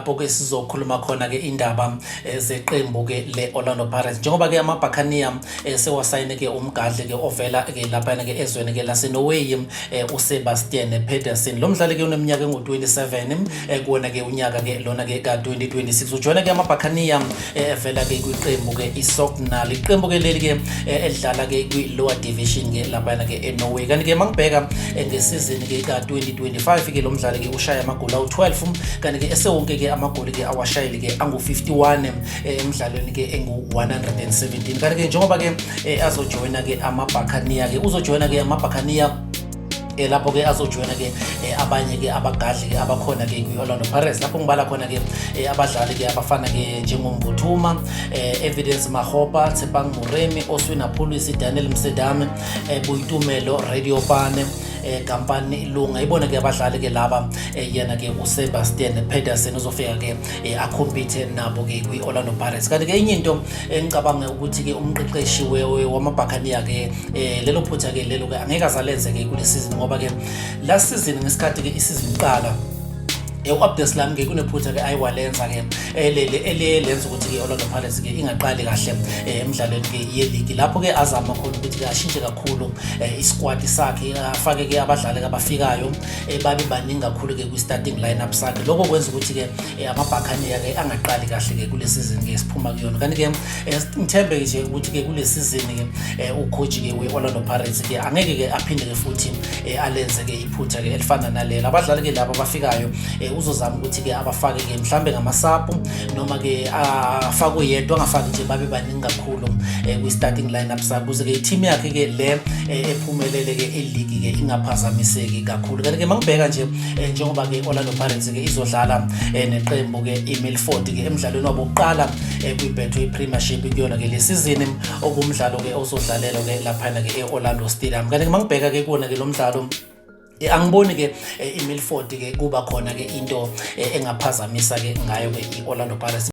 Lapho ke sizokhuluma khona ke indaba zeqembu ke le-Orlando Pirates, njengoba ke amaBuccaneer sewasayine ke umgadli ke ovela ke laphana ke ezweni ke laseNorway, uSebastian Pedersen. Lo mdlali ke uneminyaka engu-27 kuwona ke unyaka ke lona ke ka-2026. Ujoyina ke amaBuccaneer evela ke kwiqembu ke iSognal, iqembu ke leli ke elidlala ke kwi-lower division ke laphana ke eNorway. Kanti ke mangibheka ngesizini ke ka-2025 ke, lo mdlali ke ushaya amagoli awu-12, kanti ke esewonke ke amagoli ke awashayile ke angu-51 emidlalweni ke engu-117. Kanti ke njengoba ke azojoyina ke amaBuccaneer ke, uzojoyina ke amaBuccaneer lapho ke azojoyina ke abanye ke abagadli ke abakhona ke kwi-Orlando Pirates, lapho ngibala khona ke abadlali ke abafana ke njengoMbuthuma, Evidence Makgopa, Tshepang Moremi, Oswin Appollis, Daniel Msedame, Boitumelo Radiopane, Kampani Lunga. Ibona ke abadlali ke laba yena ke uSebastian Pedersen uzofika ke a-compete nabo ke kwi-Orlando Pirates. Kanti ke enye into engicabanga ukuthi ke umqeqeshi wamaBuccaneer ke, lelo phutha ke lelo ke angeke azalenze ke kule season, ngoba ke last season, ngesikhathi ke isizini iqala, u-Abdeslam ke kunephutha ke ayiwalenza ke elele eliyenza ukuthi ke Orlando Pirates ke ingaqali kahle emidlalweni ke ye-league, lapho ke azama khona ukuthi ke ashintshe kakhulu isquad sakhe, afake ke abadlali abafikayo babe baningi kakhulu ke kwi-starting lineup sakhe. Lokho kwenza ukuthi ke amaBuccaneer ke angaqali kahle ke kule season ke siphuma kuyona. Kanti ke ngithembe nje ukuthi ke kule season ke ucoach ke we-Orlando Pirates ke angeke ke aphinde ke futhi alenze ke iphutha ke elifana nalela. Abadlali ke laba abafikayo uzozama ukuthi ke abafake ke mhlambe ngama-sub, noma ke afakwe yedwa, angafaki nje babe baningi kakhulu kwi-starting lineup sakhe, ukuze ke i-team yakhe ke le ephumelele ke e-league ke ingaphazamiseki kakhulu. Kanti ke mangibheka nje njengoba ke Orlando Pirates ke izodlala neqembu ke iMilford ke emdlalweni wabo wokuqala kwi-Betway Premiership kuyona ke le season, okumdlalo ke ozodlalelwa ke laphana ke e-Orlando Stadium. Kanti ke mangibheka ke kuwona ke lo mdlalo, angiboni ke iMilford ke kuba khona ke into engaphazamisa ke ngayo ke i-Orlando Pirates.